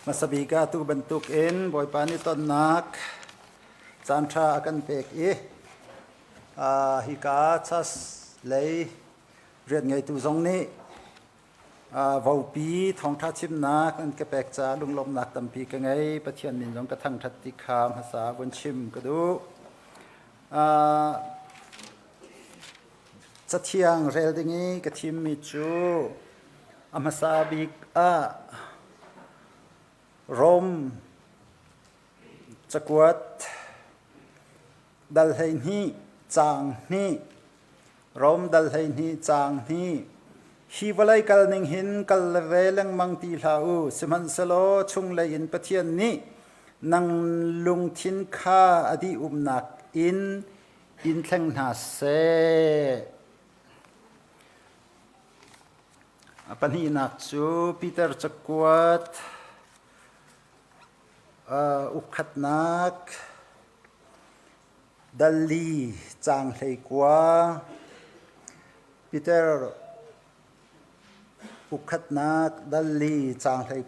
Hmasa bik ah tu bantukin Bawipa nih tonnak caanṭha a kan pek i hika church lei rian ngeitu zong nih vopi thawngṭha chimnak an ka pek caah lunglawmhnak tampi ka ngei. Pathian min zong ka thangṭhat ti kha hmasa vun chim ka duh. Cathiang rel ding i ka thimmi cu a hmasa bik ah Rom cakuat dal 12 caang hnih Rom dal 12 caang hnih Hi vawlei kal ning hin kal ve lengmang ti hlah u, sihmanhsehlaw chunglei in Pathian nih nang lungthin kha a dih umnak in in thleng hna seh. A pahnihnak cu Peter cakuat ukkhatnak dal li caang 19. Peter ukkhatnak dal li caang 19.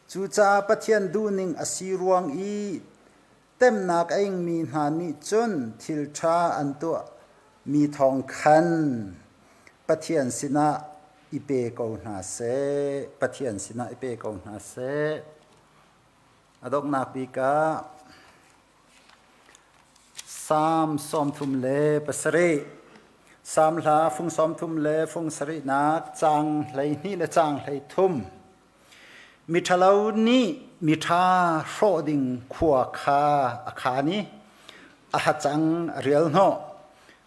Cucaah Pathian duhning a si ruang i Temnak a ingmi hna nih cun thil ṭha an tuahmi thawng khan Pathian sinah i pe ko hna seh. Pathian sinah i pe ko hna seh. A donghnak bik ah Salm 37, Salm hla fung 30 le fung sarihnak caang 12 le caang 13. Miṭhalo nih miṭha hrawh ding khua kha a khaan i a hacang a rialhnawh.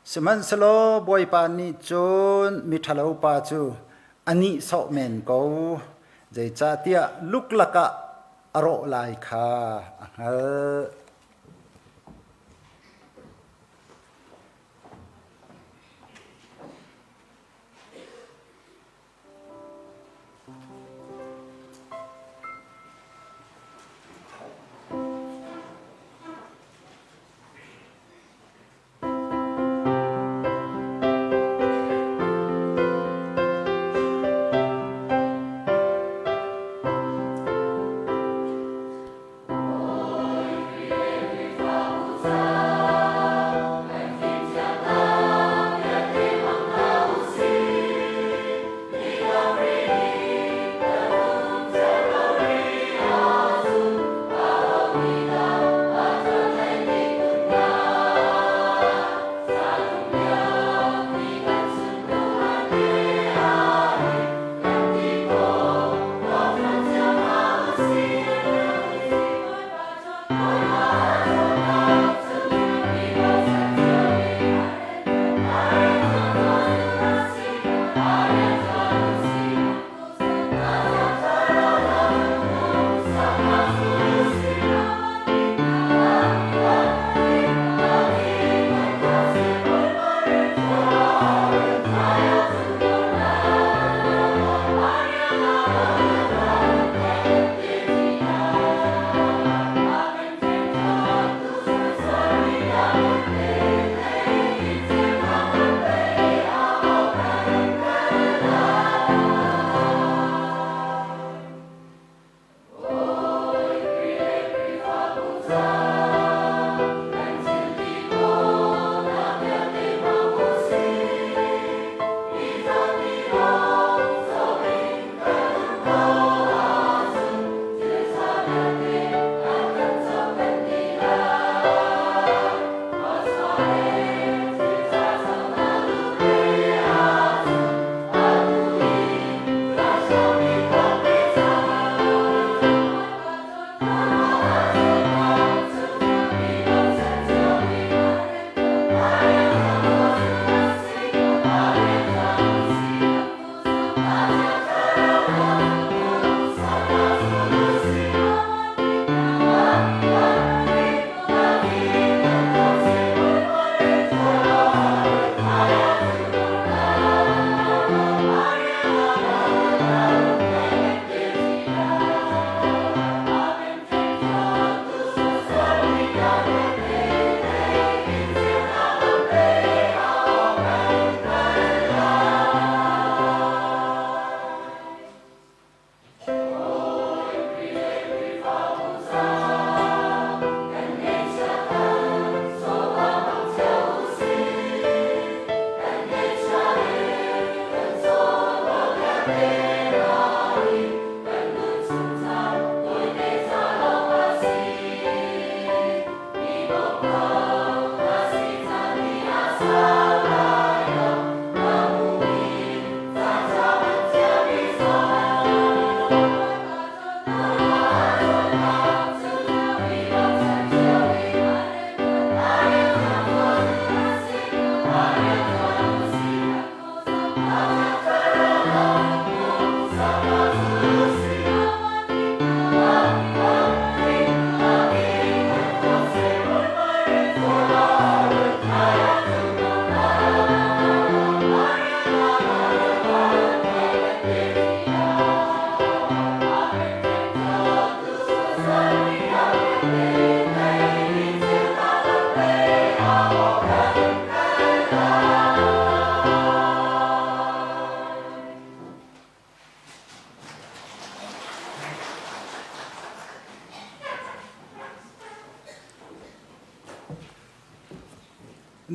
Sihmanhsehlaw Bawipa nih cun miṭhalo pa cu a nihsawh men ko, zeicahtiah luklak ah a rawh lai kha a hngalh.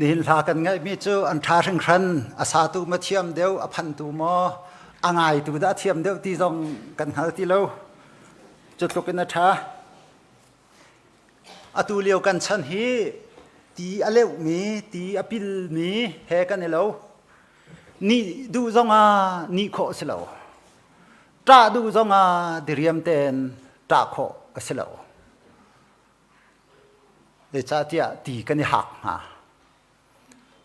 Nihin hla kan ngaihmi cu an ṭha hringhran, a satu ma thiam deuh, a phantu maw, a ngaitu dah a thiam deuh ti zong kan hngal ti lo. Cu tluk in a ṭha. Atu lio kan chan hi ti a leuhmi, ti a pilmi he kan i lo. Nih duh zongah nih khawh a si lo. Ṭah duh zongah diriam tein ṭah khawh a si lo. Zeicahtiah ti kan i hak hna.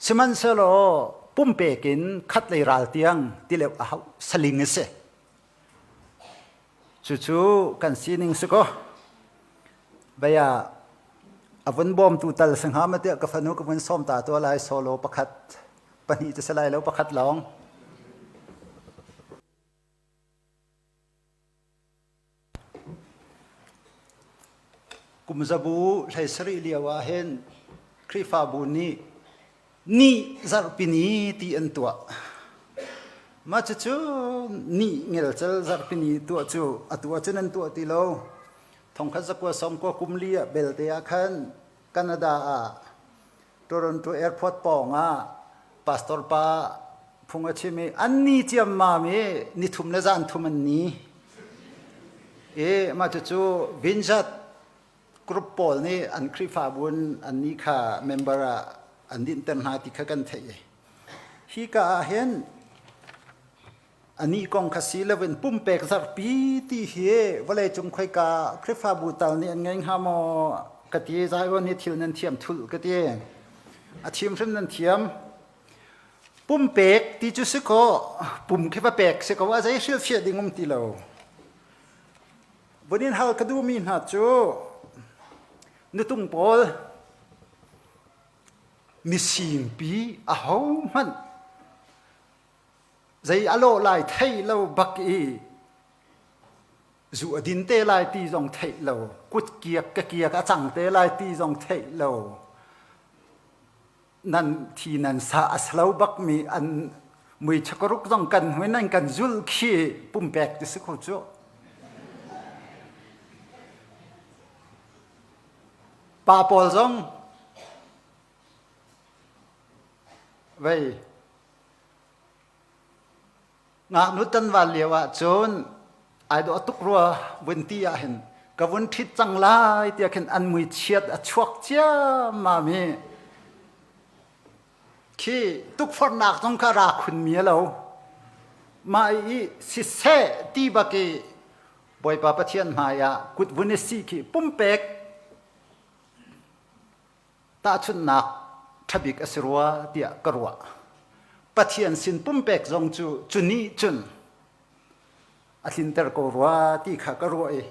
Sihmanhsehlaw pumpek in khatlei ral tiang tileuh a hauh saling a si. Cucu kan sining si kaw. Bia a vun bawmtu tal si hnga ma tiah ka fanu ka vun sawm ta tuah lai solo pakhat pahnih cu si lai lo pakhat lawng. Kumzabu 17 lio ah hin Khrihfabu nih ni zarhpini ti an tuah. Mah cucu ni ngelcel zarhpini tuah cu atu ahcun an tuah ti lo. Thongkhat zakua sawmkua kum li ah belte ah khan Canada ah Toronto airport pawng ah pastor pa phung a chim i an ni ciammam i nithum le zan thum an ni. I mah cucu Vinzat group pawl nih an Khrihfabu in an ni kha member ah an dinhter hna ti kha kan theih. Hi ka ah hin Anih kong kha si loin pumpek zarhpi ti hi vawleicung khoika Khrihfabu tal nih an ngei hnga maw ka ti. Zion hi thil nan thiam thulh ka ti. A thim hrim nan thiam. Pumpek ti cu si kaw pum khi va pek si ko a zei hrilhfiah ding um ti lo. Vun in hal ka duhmi hna cu nutung pawl misingpi ahohmanh Zei a lawh lai thei lo bak i zu a din te lai ti zong theih lo, kut kiak ka kiak a cang te lai ti zong theih lo. Nan thi nan sa a slo bak mi an mui chakaruk zong kan hui nan kan zul khi pumpek ti si kho cu. Pa pawl zong vei Ngaknu tanval lio ahcun ai dawh tuk rua vun ti ahhin ka vun ṭhit cang lai tiah khin an mui chiat a chuak ciammam i khi tukforhnak zong kha ra khunmi a lo. Mah i siseh ti bak i Bawipa Pathian hmai ah kut vun i sih khi pumpek Tahchunhnak ṭhabik a si rua tiah ka ruah. Pathian sin pumpek zong cu cu nih cun a tlinter ko rua ti kha ka ruah i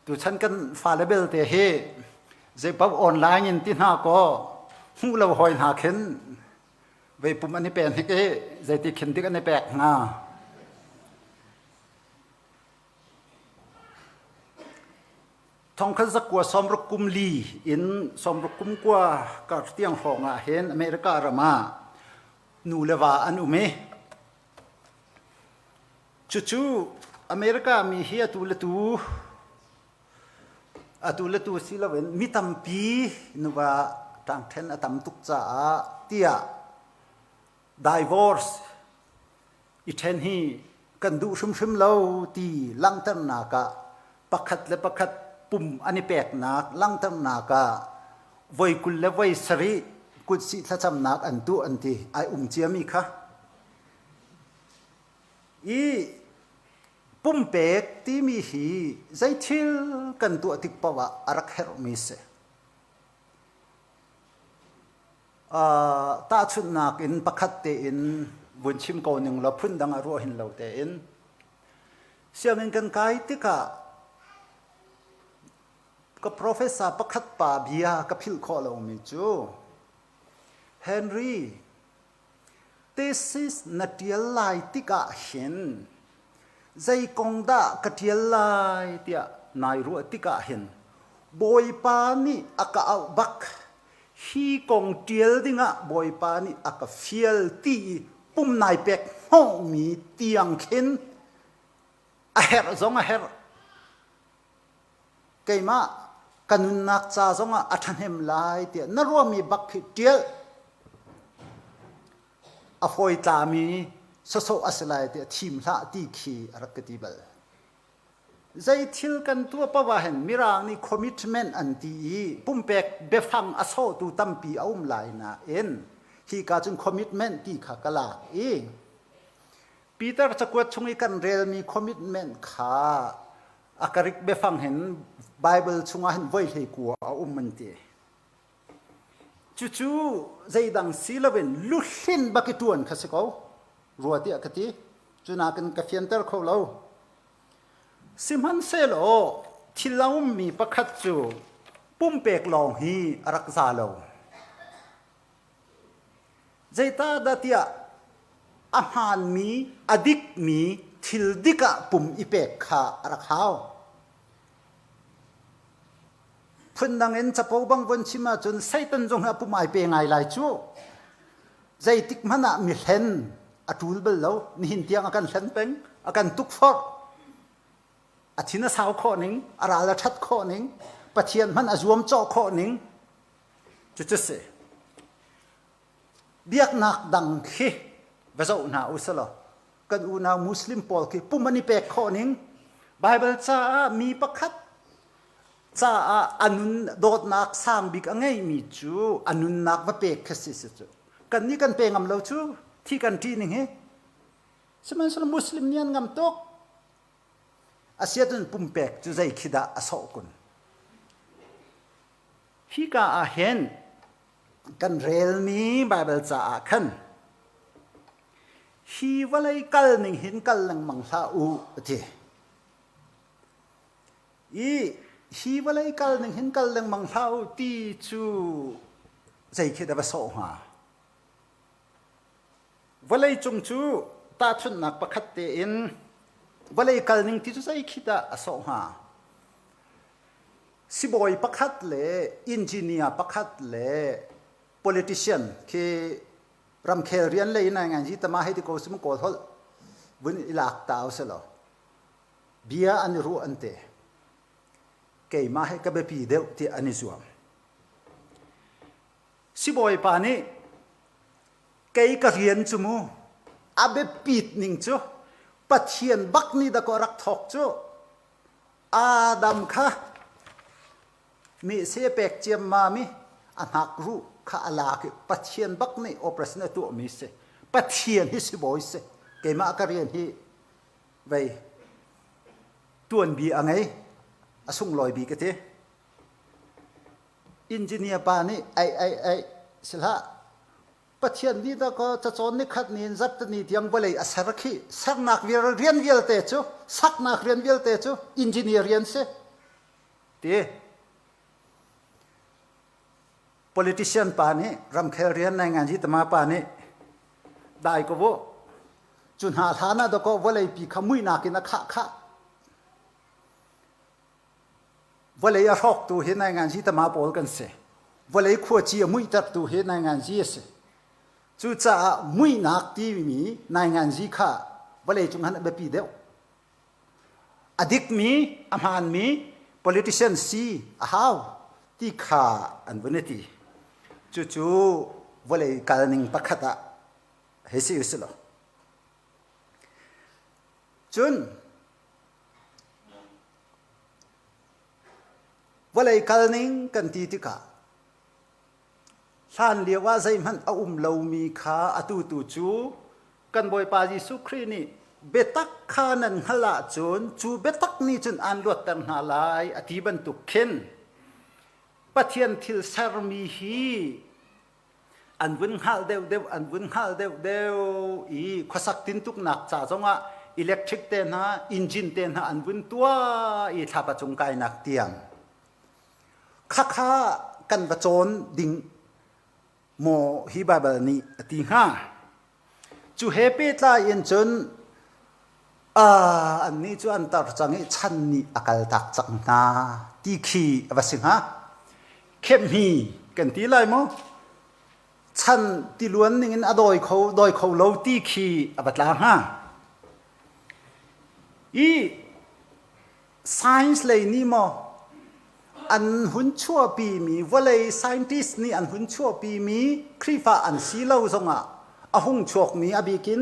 tuchan kan fale belte hi zeipaoh online in ti hna kaw hmuh lo hawi hna khin vei pum an i pen hnik i zeiti khin dik an i pek hnga. Thongkhat zakua sawmruk kum li in sawmruk kum kua kar tiang hrawng ah hin America ram ah nu le va an um i cucu America mi hi atu le tu atu le tu si loin mi tampi nuva ṭangṭhen a tam tuk caah tiah divorce i ṭhen hi kan duh hrimhrim lo ti langhternak ah pakhat le pakhat pum an i peknak langhternak ah voi 27 le voi 7 kutsih thlacamnak an tuah an ti ai um ciami kha i pumpek timi hi zei thil kan tuah tik paoh ah a rak herhmi si. Tahchunhnak in pakhat tein vun chim ko ning law phundang a ruah hin lo tein sianginn kan kai tikah ka professor pakhat pa bia ka philh khawh lomi cu Henry thesis na ṭial lai tikah hin zei kong dah ka ṭial lai tiah nai ruah tikah hin Bawipa nih a ka auh bak hi kong ṭial dingah Bawipa nih a ka fial ti i pum nai pek hnawhmi tiang khin a herh zong a herh. Keimah ka nunnak ca zongah a ṭhahnem lai tiah na ruahmi bak khi ṭial. A fawi tlami sawsawh a si lai tiah thim hlah ti khi a rak ka ti bal. Zei thil kan tuah paoh ah hin Mirang nih commitment an ti i pumpek biafang a sawhtu tampi a um lai nain hika cun commitment ti kha ka lak i Peter cakuat chung i kan relmi commitment kha a karik biafang hin Bible chungah hin voi hlei kua a um an ti. Cucu zeidang si loin luhlin bak i ṭuan kha si ko rua tiah ka ti. Cu nakin ka fianter kho lo. Sihmanhsehlaw thil a ummi pakhat cu pumpek lawng hi a rak za lo. Zeitahdah tiah a hmaanmi, a dikmi thil dik ah pum i pek kha a rak hau. Phundang in capo bang von chim ahcun Satan zong hi a pum ai pe ngai lai cu. Zeitik hmanh ah mi hlen a ṭul bal lo. Nihin tiang a kan hlen peng, a kan tukforh. A thin a sau khawh ning, a ral a ṭhat khawh ning, Pathian hmanh a zuamcawh khawh ning. Cucu si. Biaknak dang khi va zoh hna u selaw kan unau Muslim pawl khi pum an i pek khawh ning Bible caah mi pakhat caah a nun dawtnak sang bik a ngeimi cu a nunnak va pek khi si si cu kan nih kan pe ngam lo cu thi kan ṭih ning hi sihmanhsehlaw Muslim nih an ngam tuk asiahcun pumpek cu zei khi dah a sawh kun hika ah hin kan relmi Bible caah khan hi vawlei kal ning hin kal lengmang hlah u a ti. I hi vawlei kal ning hin kal lengmang hlah u ti cu zei khi dah va sawh hnga? Vawlei cung cu tahchunhnak pakhat tein vawlei kal ning ti cu zei khi dah a sawh hnga? Sibawi pakhat le engineer pakhat le politician khi ramkhel rian lei in ngai ngai tama hei ti ko sim kawl holh vun i lak ta uselaw bia an i ruah an te keimah he ka biapi deuh tiah an i zuam sibawi pa nih kei ka rian cu mu a biapit ning cu Pathian bak nih dakaw rak thawk cu Adam kha Mehse pek ciammam i a hnakruh kha a lak i Pathian bak nih operation a tuahmi si. Pathian hi sibawi si. Keimah ka rian hi vei tuanbi a ngei, a sunglawi bik a ti. Engineer pa nih ai ai ai si hlah. Pathian nih dah kaw cacawn ni khat ni in zarhtini tiang vawlei a ser khi sernak rian vialte cu saknak rian vialte cu engineer rian si. Ti politician pa nih ramkhel rian nai ngan hi tama pa nih dai ko bu cu hna hlan ah dakaw vawlei pi kha muihnak in a khah khah vawlei a hrawktu hi nai ngan hi tama pawl kan si vawlei khuaci a muihtertu hi nai ngan zi a si cucaah muihnak timi nai ngan zi kha vawlei cung han a biapi deuh A dikmi, a hmaanmi politician si a hau ti kha an vun i ti. Cucu vawlei kalning pakhat ah hei si usih law. Cun vawlei kalning kan ti tikah Hlan lio ah zeihmanh a um lomi kha atu tu cu kan Bawipa Jesuh Khrih nih biatak kha nan hngalh ahcun cu biatak nih cun aan luatter hna lai a ti bantuk khin Pathian thil sermi hi an vun hngalh deuhdeuh an vun hngalh deuhdeuh i khuasak tintuknak ca zongah electric te hna engine te hna an vun tuah i thlapa cung kainak tiang Khakha kan va cawn ding maw hi Baibal nih a ti hnga? Cu he pehtlai in cun annih cu an tar cang i chan nih a kaltak cang hna ti khi a va si hnga. Khemhmi kan ti lai maw? Chan tiluan ning in a dawi kho dawi kho lo ti khi a va tla hnga. I Science lei nih maw an hun chuahpimi vawlei scientist nih an hun chuahpimi Khrihfa an si lo zongah A hung chuakmi a bikin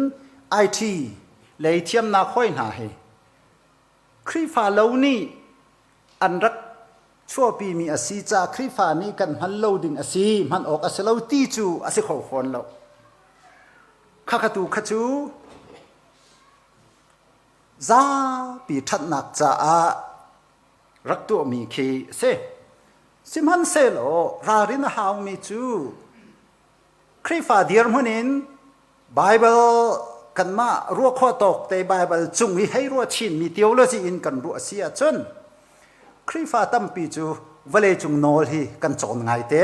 IT lei thiamnak hoi hna hi Khrihfa lo nih an rak chuahpimi a si caah Khrihfa nih kan hman lo ding a si, hman awk a si lo ti cu a si kho fawn lo. Khakha tu kha cu zapi ṭhatnak caah rak tuahmi khi a si. Sihmanhsehlaw ralrin a haumi cu Khrihfa dirhmun in Baibal kanmah ruah khawh tawk te Baibal cung i hei ruah chinmi theology in kan ruah si ahcun Khrihfa tampi cu vawleicung nawl hi kan cawn ngaite.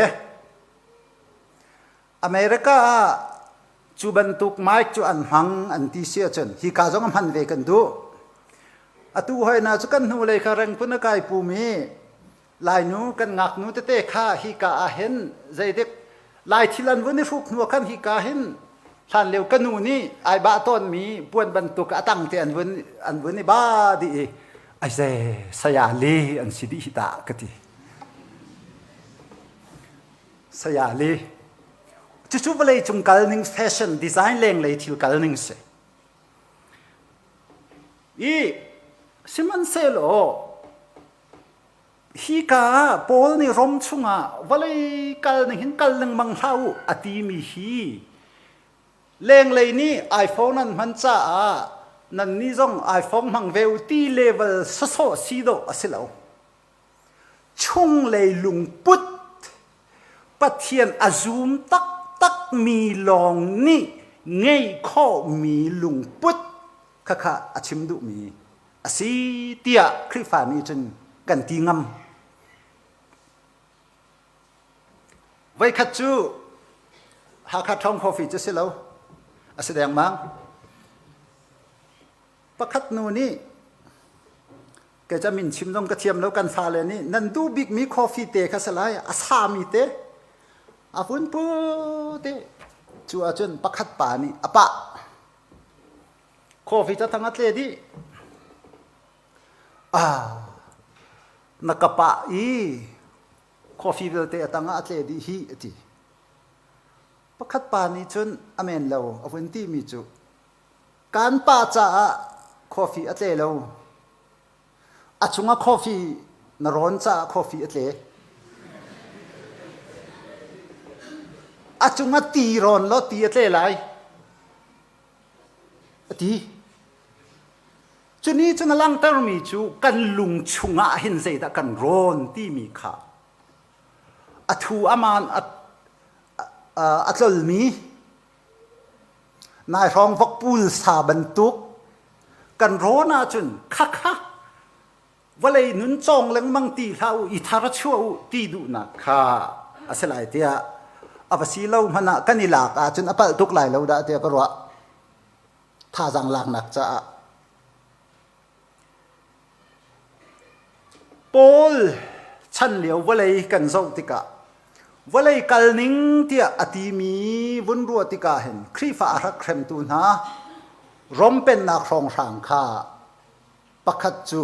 America ah cu bantuk mic cu an hmang an ti si ahcun hika zong a hman ve kan duh. Atu hoi na cu kan hnulei kha rengphun a kai pumi Lainu kan ngaknu tete kha hika ah hin zeidik Lai thil an vun i hruk hnu khan hika hin hlan lio ka nu nih ai bah tawnmi puan bantuk a tang te an vun an vun i ba dih i ai ze saya li an si dih hi ta ka ti. Saya li cucu vawlei cung kal ning fashion design lenglei thil kal ning si. I sihmanhsehlaw hika ah Paul nih Rom chungah vawlei kal ning hin kal lengmang hlah u a timi hi lenglei nih iPhone an hman caah nannih zong iPhone hmang ve u ti level sawsawh si dawh a si lo. Chunglei lungput Pathian a zum taktakmi lawng nih ngeih khawhmi lungput khakha a chim duhmi a si tiah Khrihfa nih cun kan ti ngam. Voikhat cu Hakha Ṭhawng Coffee cu si lo, a si dengmang. Pakhat nu nih kei ca min chim zong ka thiam lo kan fale nih nan duh bikmi coffee te kha si lai a sami te a vun pu te cu ahcun pakhat pa nih a pah coffee ca thang a tle dih ah na ka pah i coffee vialte a tang ah a tle dih hi a ti pakhat pa nih cun a men lo a vun ti mi cu Kan pa caah coffee a tle lo. A chungah coffee na rawn caah coffee a tle. A cungah ti rawn law ti a tle lai. A ti. Cuni cun a langhtermi cu kan lung chungah hin zeidah kan rawn timi kha a thu aman a, a, a tlolmi Nai hrawng vokpul sa bantuk kan rawn ahcun khakha vawlei nun cawng lengmang ti hlah u i thar chuah u ti duhnak kha a si lai tiah a va si lo hmanh ah kan i lak ahcun a palh tuk lai lo dah tiah ka ruah. Thazaang laknak caah. Paul chan lio vawlei kan zoh tikah vawlei kal ning tiah a timi vun ruah tikah hin Khrihfa a rak hremtu hna Rom pennak hrawnghrang kha pakhat cu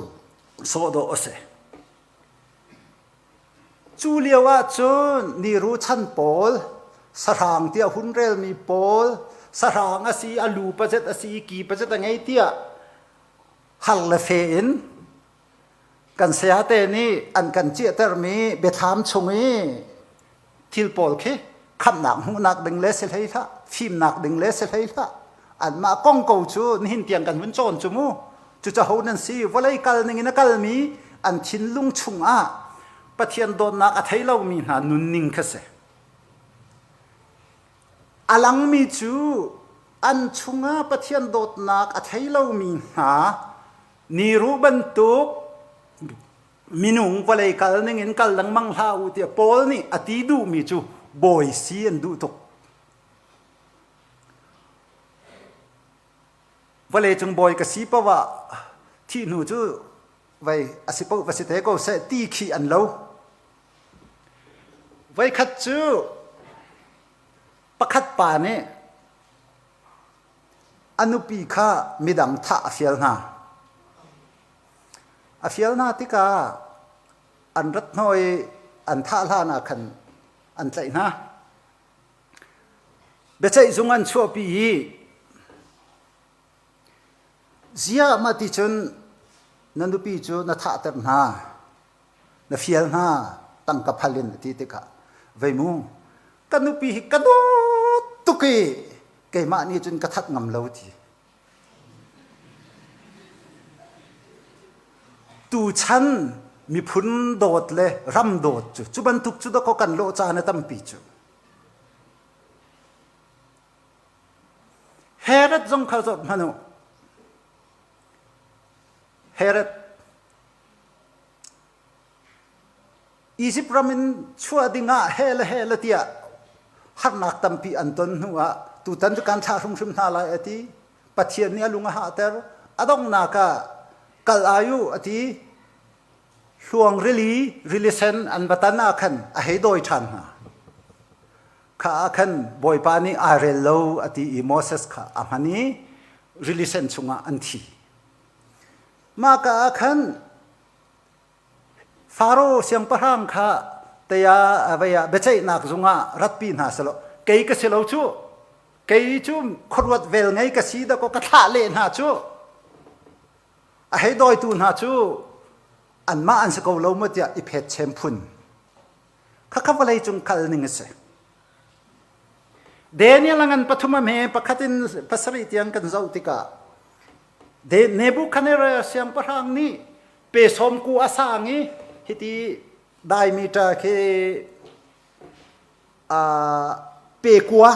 sawh dawh a si. Cu lio ah cun niru chan pawl sahrang tiah hun relmi pawl sahrang a si a lu pazet a si ki pazet a ngei tiah har le fe in kan sayate nih an kan ciahtermi biathlam chung i thil pawl khi khamhnak hmuhnak ding le si hlei hlah fimnak ding le si hlei hlah anmah kong ko cu nihin tiang kan vun cawn cu mu cucaho nan si vawlei kal ning in a kalmi an thinlung chungah Pathian dawtnak a thei lomi hna nunning kha si A langmi cu an chungah Pathian dawtnak a thei lomi hna niruh bantuk minung vawlei kal ningin kal lengmang hlah u tiah Paul nih a ti duhmi cu bawi si an duh tuk. Vawlei cung bawi ka si paoh ah thih hnu cu vei a si paoh va si te ko seh ti khi an lo. Voikhat cu pakhat pa nih a nupi kha midang thah a fial hna. A fial hna tikah an rat hnawh i an thah hlan ah khan an tlaih hna. Biaceih zung an chuahpi i ziah mah ti cun na nupi cu na thahter hna, na fial hna, tangka phal in a ti tikah vei mu ka nupi hi ka dawt tuk i keimah nih cun ka that ngam lo ti. Tuchan miphun dawt le ram dawt cu cu bantuk cu dakaw kan lawh caan a tampi cu. Herod zong kha zoh hmanh u. Herod Egypt ram in chuah dingah he le he le tiah harnak tampi an ton hnu ah tutan cu kan thlah hrimhrim hna lai a ti. Pathian nih a lung a hahter. A donghnak ah kal ai u a ti. Hluang rili, rili sen an va tan ah khan a hei dawi ṭhan hna. Kha ah khan Bawipa nih aa rel lo a ti i Moses kha a hman i rili sen chungah an thi. Mah ka ah khan Faro siangpahrang kha taya avei ah biaceihnak zung ah ratpi hna selaw kei ka si lo cu kei cu khuaruat vel ngei ka si dakaw ka thlah leh hna cu a hei dawitu hna cu anmah an si ko lo maw tiah i phet chem phun khakha vawlei cung kal ning a si Daniel a ngan pathum a hme pakhat in pasarih tiang kan zoh tikah Nebuchadnezzar siangpahrang nih pe sawm ku a sang i hiti diameter khi pe kua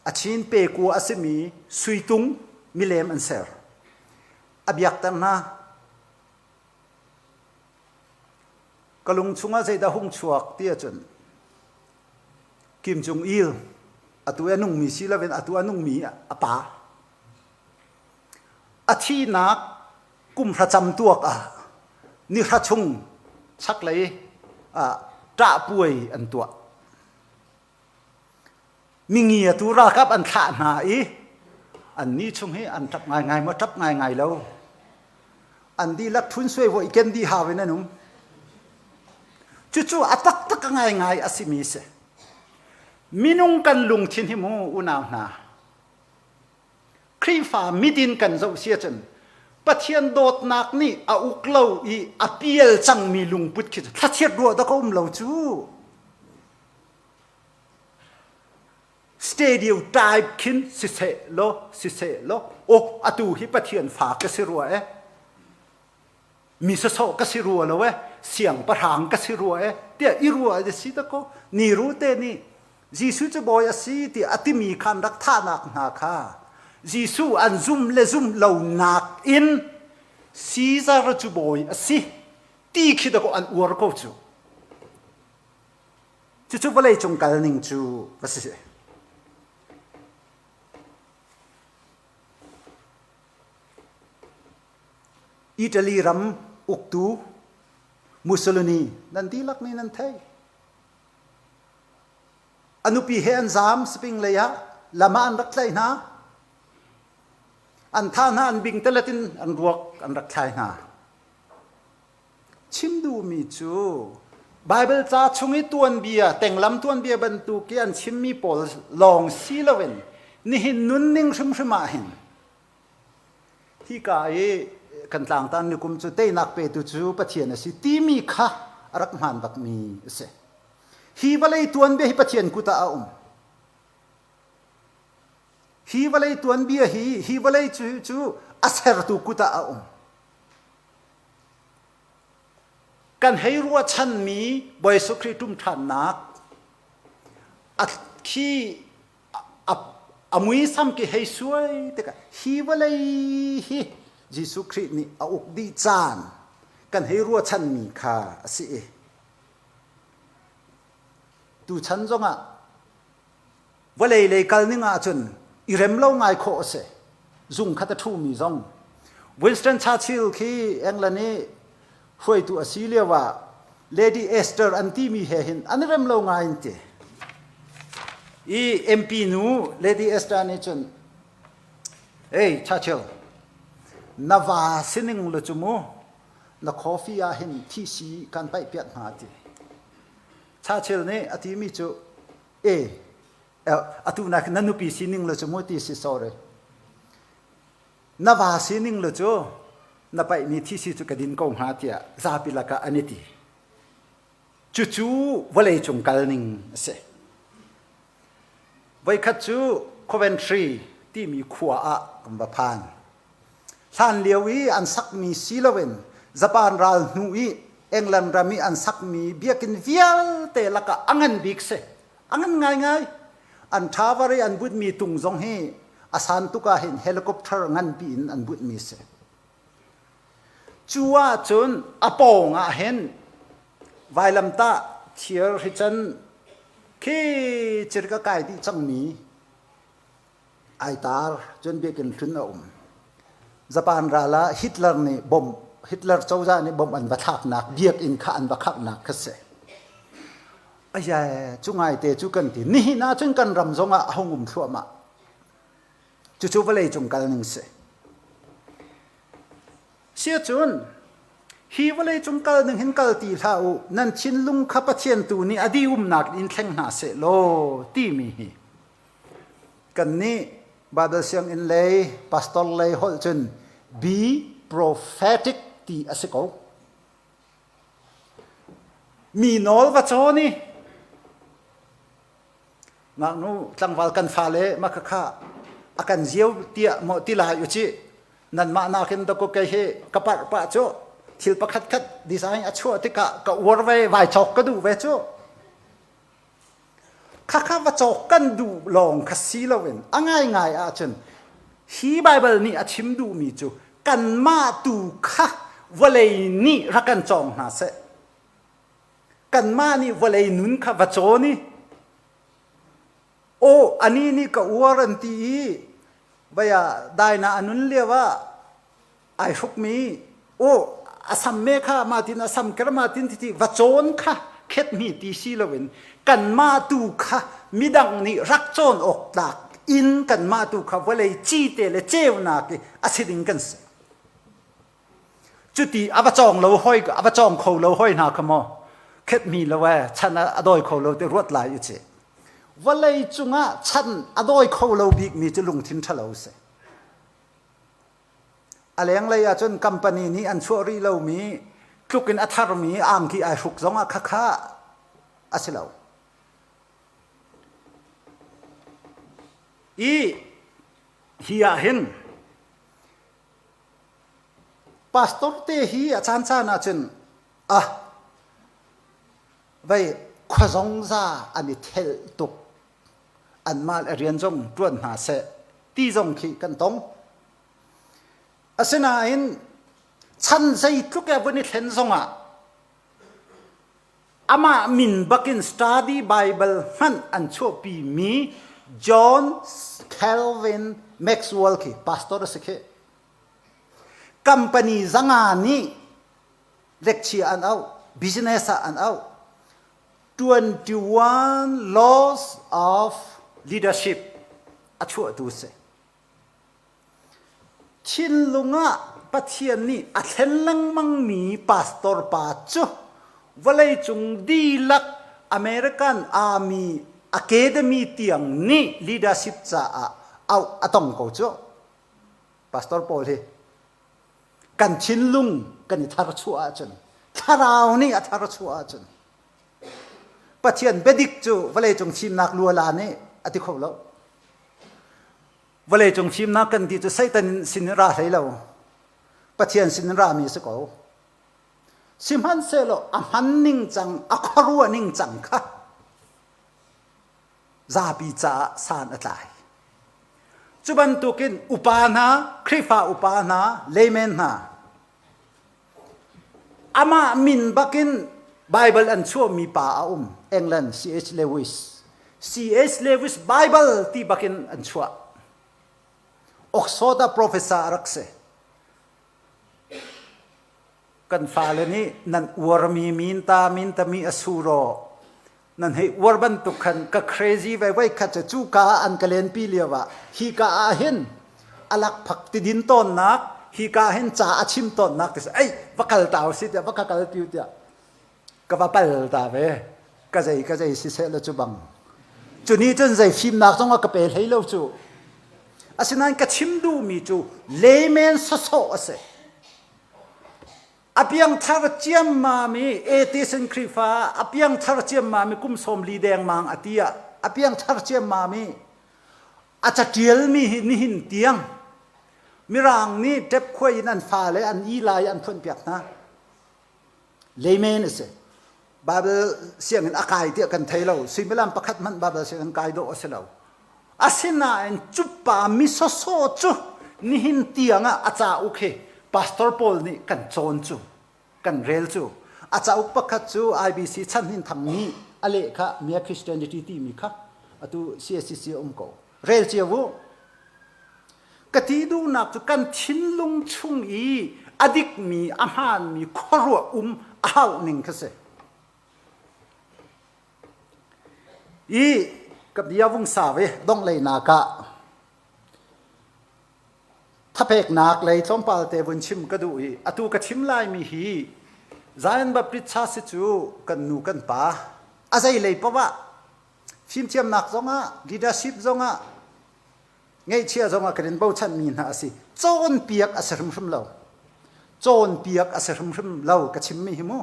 a chin pe kua a simi suitung milem an ser a biakter hna ka lung chungah zeidah hung chuak ti ahcun Kim Jong Il atu a nungmi si loin atu a nungmi a pa a thihnak kum hra cam tuak ah ni hra chung chaklei ah ṭah puai an tuah mingi atu ralkap an thlah hna i an ni chung hi an ṭap ngaingai maw ṭap ngaingai lo an dihlak thun suai voi ken dih hau in an um Cucu a taktak a ngaingai a simi si. Minung kan lungthin hi mu unau hna. Khrihfa midin kan zoh si ahcun Pathian dawtnak nih a uk lo i a pial cangmi lungput khi cu thlachiat ruah dah ka um lo cu. Stereotype khin siseh law siseh law oh atu hi Pathian fa ka si rua eh mi sasawh ka si rua lo eh siangpahrang ka si rua eh tiah i rua a si ta ko ni ru te nih Jesuh cu bawi a si ti a timi khan rak thahnak hna kha Jesuh an zum le zum lo nak in Caesar cu bawi a si ti khi da ko an uar ko cu cucu vawlei cung kal ning cu va si Italy ram uktu Mussolini nan dihlak nih nan theih. A nupi he an zaam Spring lei ah lam ah an rak tlaih hna. An thah hna an bingtalet in an ruak an rak thlai hna. Chim duhmi cu Baibal ca chung i tuanbia, tenglam tuanbia bantuk i an chimmi pawl lawng si loin nihin nunning hrimhrim ah hin Hika i kan tlangtan nikum cu teinak petu cu Pathian a si timi kha a rak hmaan bakmi a si. Hi vawlei tuanbia hi Pathian kut ah a um. Hi vawlei tuanbia hi hi vawlei cu, cu a sertu kut ah a um. Kan hei ruahchanmi Bawi Jesuh Khrih ṭum ṭhannak a khi a muisam ki hei suai tikah hi vawlei hi Jesuh Khrih nih a uk dih caan kan hei ruahchanmi kha a si i tuchan zongah vawlei lei kal ning ahcun i rem lo ngai khawh a si zung khat a ṭhumi zong Winston Churchill khi England i hruaitu a si lio ah Lady Esther an timi he hin an i rem lo ngai in ti. I MP nu Lady Esther nih cun Hey Churchill na va sining le cu mu na coffee ah hin thisi kan paih piak hna ti. Churchill nih a timi cu e atu nak na nupi sining le cu mu ti si sorry. Na va sining le cu na paihmi thisi cu ka din ko hnga tiah zapi lakah an i ti. Cucu vawleicung kal ning a si. Voikhat cu Coventry timi khua ah kan va phan. Hlan lio i an sakmi si loin Japan ral hnu i England ram i an sakmi biakinn vialte lakah a ngan bik si. A ngan ngaingai. An tower i an bunhmi tung zong hi a san tuk ah hin helicopter nganpi in an bunhmi si. Cu ahcun a pawng ah hin vailamtah thir hi can khi cir ka kai dih cangmi ai tar cun biakinn hlun a um. Japan ral ah Hitler nih bom Hitler cozah nih bom an va thlaknak biakinn kha an va khanghnak kha si. Aya cu ngaite cu kan ti. Nihin ah cun kan ram zong ah a hung um thluahmah. Cucu vawlei cung kal ning si. Siacun hi vawlei cung kal ning hin kal ti hlah u nan thinlung kha Pathian tu nih a dihumnak in thleng hna seh law timi hi kannih Bible sianginn lei pastor lei holh cun be prophetic ti a si ko. Mi nawl va cawn i Ngaknu tlangval kan fale mah khakha a kan zio tiah maw ti lai u ci nanmah nakin dakaw kei hi ka parh pah cu thil pakhat khat design a chuah tikah ka uar ve vai cawk ka duh ve cu khakha va cawk kan duh lawng kha si loin a ngaingai ahcun hi Bible nih a chim duhmi cu kanmah tu kha vawlei nih rak kan cawng hna seh Kanmah nih vawlei nun kha va cawn i aw anih nih ka uar an ti i vai ah daina a nun lio ah ai hrukmi aw a sam me kha mah tin a sam ker ma tin titi va cawn kha khetmi ti si loin kanmah tu kha midang nih rak cawn awk tlak in kanmah tu kha vawlei cite le ceunak i a si ding kan si. Cuti a va cawng lo hoi a va cawng kho lo hoi hna kha maw khetmi lo ee chan a dawi kho lo ti ruat lai u ci. Vawlei cungah chan a dawi kho lo bikmi cu lungthin ṭhalo si. A lenglei ahcun company nih an chuah rih lomi tluk in a tharmi angki ai hruk zongah khakha a si lo. I hi ah hin Pastor te hi a caancaan ahcun ah vei khuazongza an i thelh tuk. Anmah le rian zong ṭuan hna seh ti zong khi kan tong. Asinain chan zeitluk e vun i thlen zongah amah min bakin study Bible hmanh an chuahpi mi John Calvin Maxwell khi pastor a si khi. Company zanga nih lecture an auh, business ah an auh. 21 laws of leadership a chuahtu si. Thinlung ah Pathian nih a thlen lengmangmi pastor pa cu vawleicung dihlak American Army Academy tiang nih leadership caah auh a tong ko cu. Pastor pawl hi kan thinlung kan i tharchuah ahcun thlarau nih a tharchuah ahcun Pathian biadik cu vawleicung fimnak luala nih a ti kho lo. Vawleicung fimnak kan ti cu Satan sin in ra hlei lo. Pathian sin in rami si ko. Sihmanhsehlaw a hman ning cang, a khuaruah ning cang kha zapi caah san a tlai. Cu bantukin upa hna, Khrihfa upa hna, layman hna, amah min bakin Bible an chuahmi pa a um, England C.H. Lewis. C.H. Lewis Bible ti bakin an chuah. Oxford ah professor a rak si. Kan fale nih nan uarmi min ta min tami a suro nan hei uar bantuk khan ka crazy ve voi khat cu cu ka ah an ka lenpi lio ah hi ka ah hin alak phak tidin tawnnak hi ka hin ca a chim tawnnak ti ei va kal ta si tiah va ka kal tiu tiah ka va pal ta ve. Ka zei ka zei siseh la cu bang. Cu nih cun zei fimnak zong a ka pe hlei lo cu. Asinain ka chim duhmi cu layman sawsawh a si. A piangthar ciammam i atheist in Khrihfa a piangthar ciammam i kum 40 dengmang a ti ah a piangthar ciammam i a catialmi hi nihin tiang Mirang nih ṭepkhuai in an fale an i lai an phuanpiak hna. Layman a si. Bible sianginn a kai tiah kan thei lo. Suimilam pakhat hmanh Bible sianginn kai dawh a si lo. Asinain cu pa mi sawsawh cu nihin tiang ah a cauk hi pastor pawl nih kan cawn cu, kan rel cu. A cauk pakhat cu IBC Chan Hnin Thang nih a leh kha Mere Christianity timi kha atu CSCC a um ko. Rel cio u. Ka ti duhnak cu kan thinlung chung i a dikmi, a hmaanmi khuaruah um a hauh ning kha si. I ka bia vung sau i dongleinak ah thapeknak lei tlawmpal te vun chim ka duh i atu ka chim laimi hi Zion Baptist Church cu kan nu kan pa a zei lei paoh ah fimthiamnak zongah leadership zongah ngeihchia zongah kan in bochanmi hna a si. Cawnpiak a si hrimhrim lo. Cawnpiak a si hrimhrim lo ka chimmi hi mu.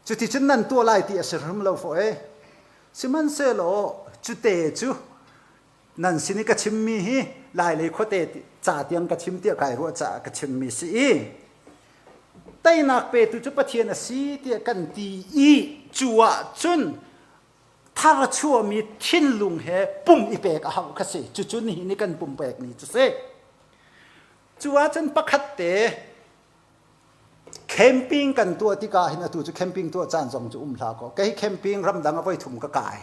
Cuticun nan tuah lai ti a si hrim lo fawh e. Sihmanhsehlaw cute cu nan sin i ka chimmi hi Lailei khuate ca tiang ka chim tiah kai ruah caah ka chimmi si i teinak petu cu Pathian a si tiah kan ti i cu ah cun thar chuahmi thinlung he pum i pek a hauh kha si. Cucu nihin i kan pum pekmi cu si. Cu ahcun pakhat te Camping kan tuah tikah hin atu cu camping tuah caan zong cu um hlah kaw kei camping ramdang a voi thum ka kai.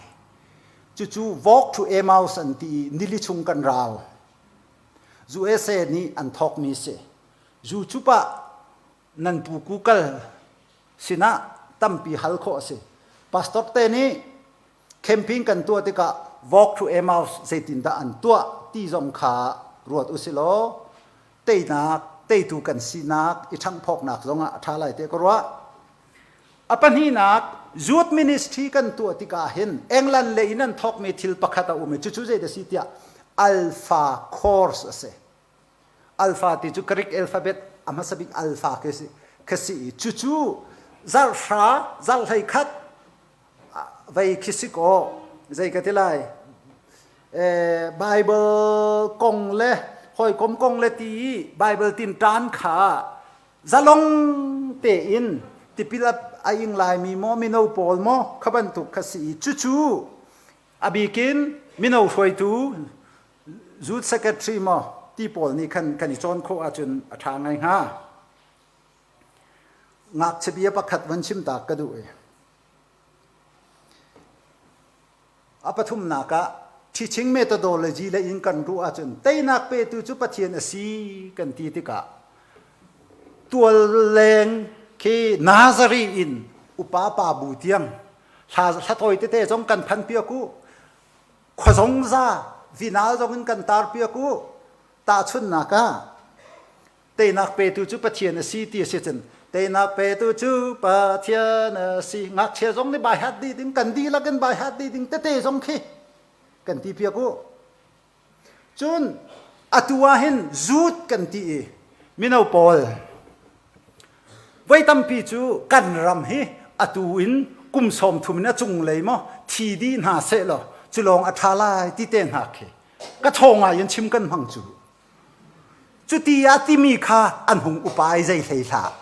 Cucu walk to Emmaus an ti i nili chung kan rau. USA nih an thawkmi si. YouTube ah nan pu Google sinah tampi hal khawh a si. Pastor te nih camping kan tuah tikah walk to Emmaus zeitindah an tuah ti zong kha ruat usilaw teinak teitu kan sinak i ṭhanghphawknak zongah a ṭha lai tiah ka ruah. A pahnihnak youth ministry kan tuah tikah hin England lei in an thawkmi thil pakhat a um i cucu zei dah si tiah alpha course a si. Alpha ti cu Greek alphabet a hmasa bik alpha khi si khi si i cucu zarhra zarhlei khat vei khi si kaw zei ka ti lai Bible kong le hawikom kong le ti i Bible tinṭan kha zalong tein tipil a ing laimi maw mino pawl maw kha bantuk kha si i cucu a bikin mino hruaitu youth secretary maw ti pawl nih khan kan i cawn khawh ahcun a ṭha ngai hnga. Ngakchia bia pakhat van chim ta ka duh i A pathumnak ah teaching methodology le in kan ruah ahcun teinak petu cu Pathian a si kan ti tikah tualleng khi Nazari in upa pa bu tiang hla hla tete zong kan phan piak u khuazong za vinal zong in kan tar piak u tahchunnak ah Teinak petu cu Pathian a si ti a si cun teinak petu cu Pathian a si. Ngakchia zong nih bai hat dih ding, kan dihlak in bai hat dih ding tete zong khi kan ti piak u. Cun atu ah hin zut kan ti i mino pawl voi tampi cu kan ram hi atu in kum 30 in a cunglei maw thi dih hna seh law cu lawng a ṭha lai ti te hna khi ka thaw ngai in chim kan hmang cu. Cuti a timi kha an hung upa i zei hlei hlah.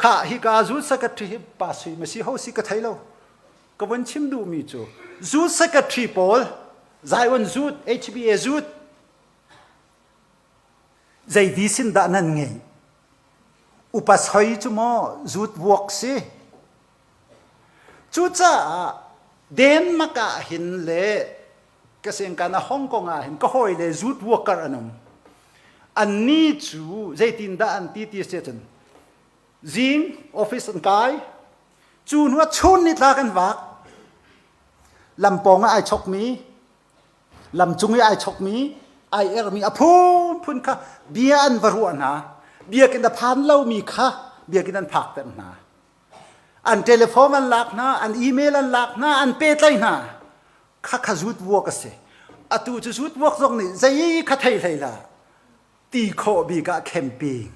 Kha hika zu secretary hi pa sui ma si ho si ka thei lo. Ka vun chim duhmi cu zu secretary pawl Zion Zut HBA Zut zei di sin dah nan ngei upa soi cu maw zut vuak si cucaah Denmark ah hin le ka sengkan ah Hong Kong ah hin ka hawi le youth worker an um. Anni cu zeitindah an ti ti si cun zing office an kai cu hnu ah chun ni tla kan vak lam pawng ah ai chokmi lam cung i ai chokmi ai ermi a phunphun kha bia an va ruah hna biakinn a phan lomi kha biakinn an phakter hna. An telephone an lak hna, an email an lak hna, an pehtlaih hna. Kha kha zut vuak a si. Atu cu zut vuak zong nih zei kha thei hlei hlah. Ti khawh bik ah camping,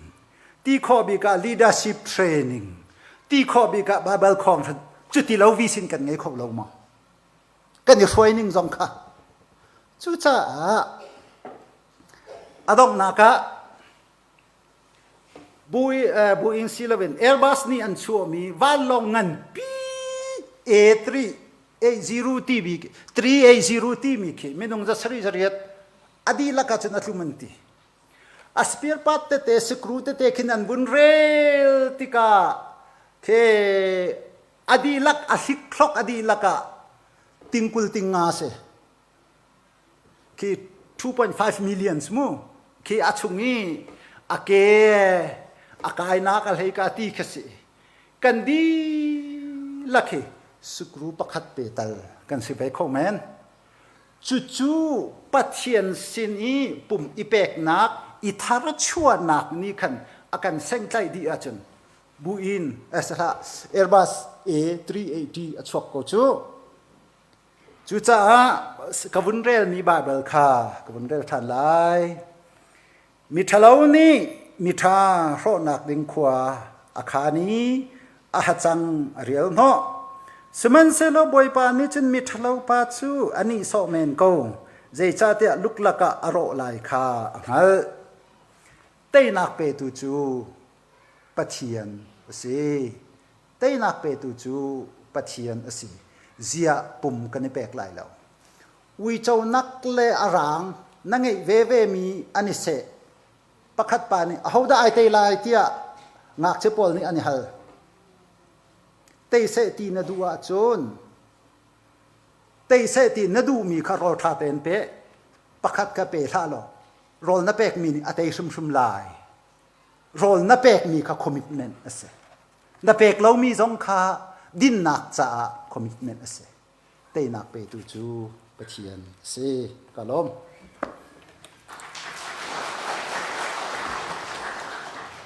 ti khawh bik ah leadership training, ti khawh bik ah Bible conference, cuti lo visin kan ngei kho lo maw? Kan i hruai ning zong kha. Cucaah a donghnak ah Boeing si loin Airbus nih an chuahmi vanlawng nganpi A380 timi 380 timi khi minung za sarih zariat a dihlak ahcun a tlum an ti. A spare part tete screw tete khin an vun rel tikah khi a dihlak a hlikhlok a dihlak ah tingkul tingnga si. Khi 2.5 millions mu khi a chung i a ke a kainak a hlei ka ti kha si. Kan dihlak hi sukru pakhat te tal kan si ve kho men. Cucu Pathian sin i pum i peknak i tharchuahnak nih khan a kan sengtlaih dih ahcun buin Airbus A380 a chuak ko cu. Cucaah ka vun relmi Baibal kha ka vun rel ṭhan lai. Miṭhalo nih miṭha hrawhnak ding khua a khaan i a hacang a rial hnawh. Sihmanhsehlaw Bawipa nih cun miṭhalo pa cu a nihsawh men ko, zeicahtiah luklak ah a rawh lai kha a hngalh. Teinak petu cu Pathian a si. Teinak petu cu Pathian a si. Ziah pum kan i pek lai lo. Uico nak le a rang na ngeih veve mi an i seh. Pakhat pa nih ahodah ai tei lai tiah ngakchia pawl nih an i hal. Tei seh ti na duh ahcun tei seh ti na duhmi kha rawl ṭha tein pe. Pakhat kha pe hlah law rawl na pekmi nih a tei hrimhrim lai. Rawl na pekmi kha commitment a si. Na pek lomi zong kha dinnak caah commitment a si. Teinak petu cu Pathian a si. Ka lawm.